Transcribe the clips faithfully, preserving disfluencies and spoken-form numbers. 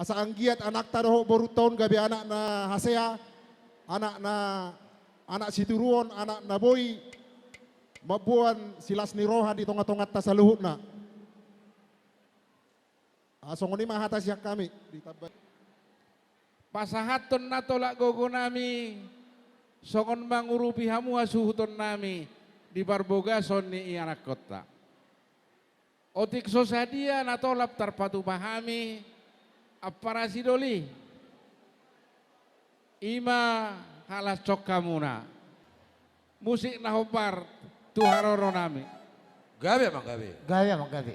Asa anggiat anakta dohot borunta on gabe anak na hasea, anak na, anak situruon, anak na boi mamboan silas ni roha di tonga-tonganta saluhutna. Ah, songon i ma hata sian hami, ditambai. Pasahathon na tolap gogonami, songon mangurupi hamu hasuhutonnami di parbagason ni ianakkonta. Otik so sadia na tolap tarpatupa hami, ampara sidoli. I ma halashon hamuna. Musik na hombar tu haroronami. Gabe amang gabe. Gabe amang gabe.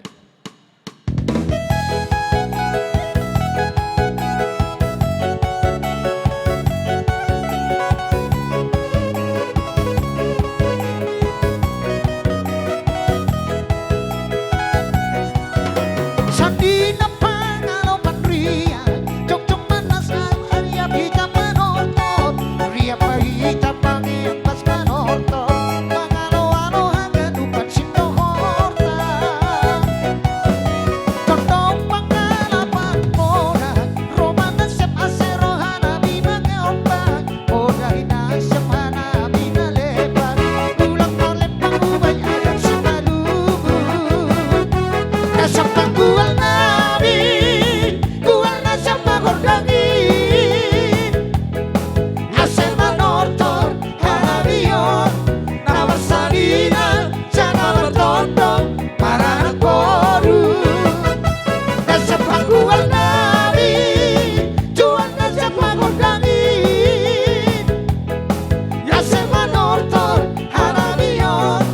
Sandina pangalopan rian, jongjong ma na sahat riap hita manortor, riap ma hita pangean pas manortor, mangaloalo haganupan sindohorta. Tondong pangalapan moda, ro ma na siap ase rohanami mangeomba, poda hita siap hanami na lepan, tulang parlempang ubai adat Simalungun. Na siap panggualnami, gual na siap ma gondang i. Ase manortor hanami on, na marsalinan jala martondong maranak boru. Na siap panggualnami, gual na siap ma gondang i. Ase manortor hanami on,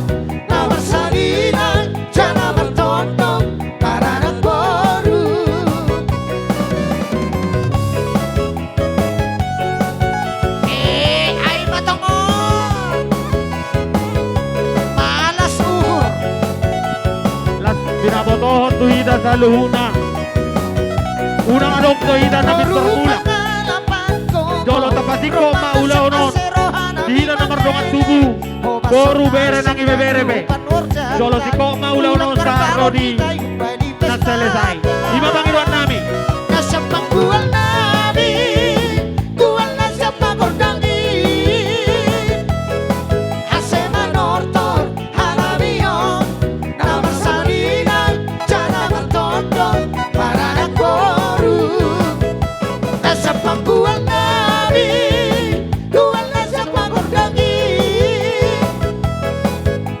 na marsalinan jala martondong maranak boru. Eh, ai ma tongon. Malas uhur. Las binabotohon tu hita saluhutna. Unang adong do hita na pintor mulak. Jolo tapasingkop ma ulaon on di hita na mardongan tubu, boru, bere nang ibebere pe. Jolo singkop ma ulaon on sahat ro di na selesai. I ma pangidoannami. Na siap panggualnami, gual na siap ma gondang i. Ase manortor hanami on, na marsalinan jala martondong maranak boru. Na siap panggualnami, gual na siap ma gondang i.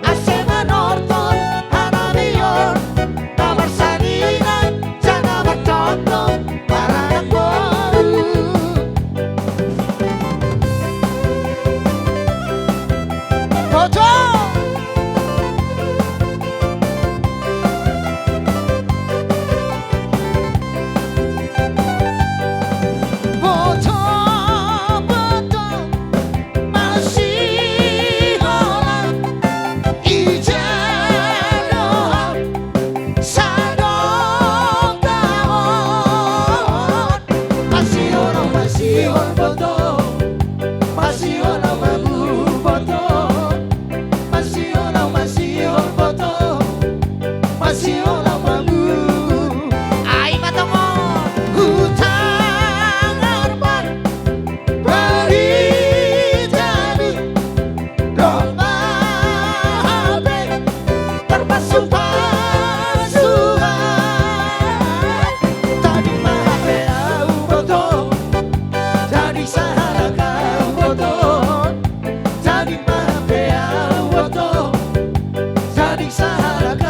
Ase manortor hanami on, na marsalinan jala martondong maranak boru. Boto! Boto, boto, masihola, ija do hau sadok taon. Masihol, masihol boto, masihol au ma boto. Masihol au, masihol boto, masihol au ma boto. Ai ma tongon. Hutang arbar barita ni domba hape tarpasupasu. Tading ma hape au boto, tading sahalak au boto. Tading ma hape au boto, tading sahalak.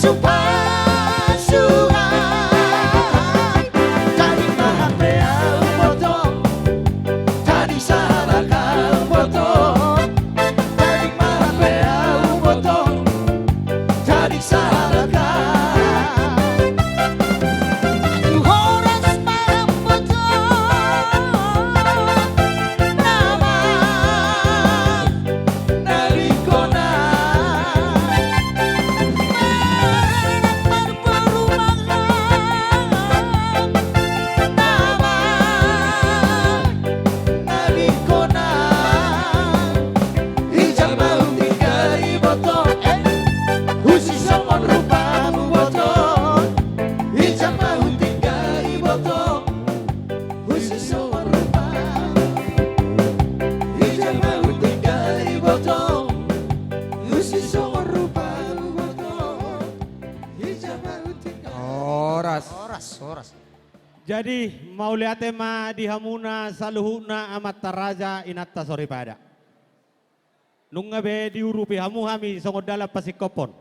Supasu ai, tading ma hape ahu boto, tading sahalak ahu boto, tading ma hape ahu boto, tading sahalak ahu. Horas ma ahu boto, nama na lingkona. Maranak marboru mangan nama na lingkona. Ijang ma hutinggal iboto, eh, husi songon rupamu boto. Ijang ma hutinggal iboto, husi songon rupamu. Ijang ma hutinggal iboto, husi songon rupamu boto. Ijang ma hutinggal. Horas. Horas, horas. Jadi, mauliate ma di hamuna saluhutna amanta raja, inanta soripada. Nunga be diurupi hamu hami songon dalan pasingkophon.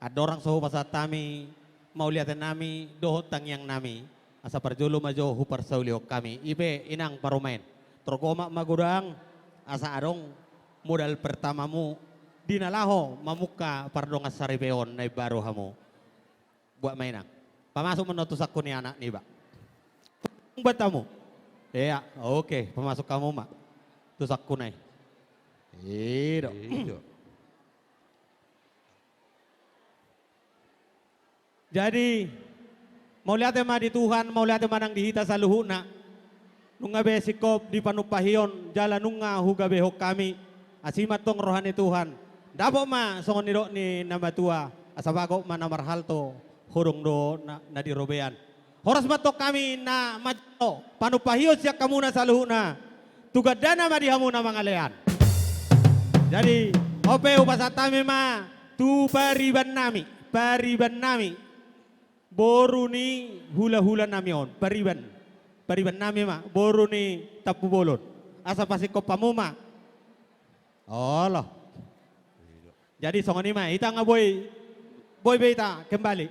Andorang so hupasahat hami mauliatenami dohot tangiangnami, asa parjolo ma jo huparsaulihon hami. I pe inang parumaen, torgomak ma godang, asa adong modal pertamamu di na laho mamungka pardongan saripeon na imbaru hamu. Buat ma inang. Pamasuk ma annon tu sangku ni anak niba. Buat hamu. Iya, oke, pamasuk hamu ma tu sangkuna i. I do. I do. Jadi, mauliate ma di Tuhan, mauliate ma nang di hita saluhutna. Nunga be singkop dipanumpahion jala nunga hugabehon hami. Asi ma antong roha ni Tuhan. Dapot ma songon nidok ni na matua, asa bagot ma na marhalto, hodong do na, na di robean. Horas ma antong hami na manjalo panumpahion sian hamuna saluhutna. Tu gandana ma di hamu na mangalean. Jadi, on pe hupasahat hami ma tu paribannami, paribannami. Boru ni hulahulanami on, pariban. Paribannami ma, boru ni Tampubolon. Asa pasingkop hamu ma. Olo. Jadi songon i ma, hita nga boi, boi be hita kembali.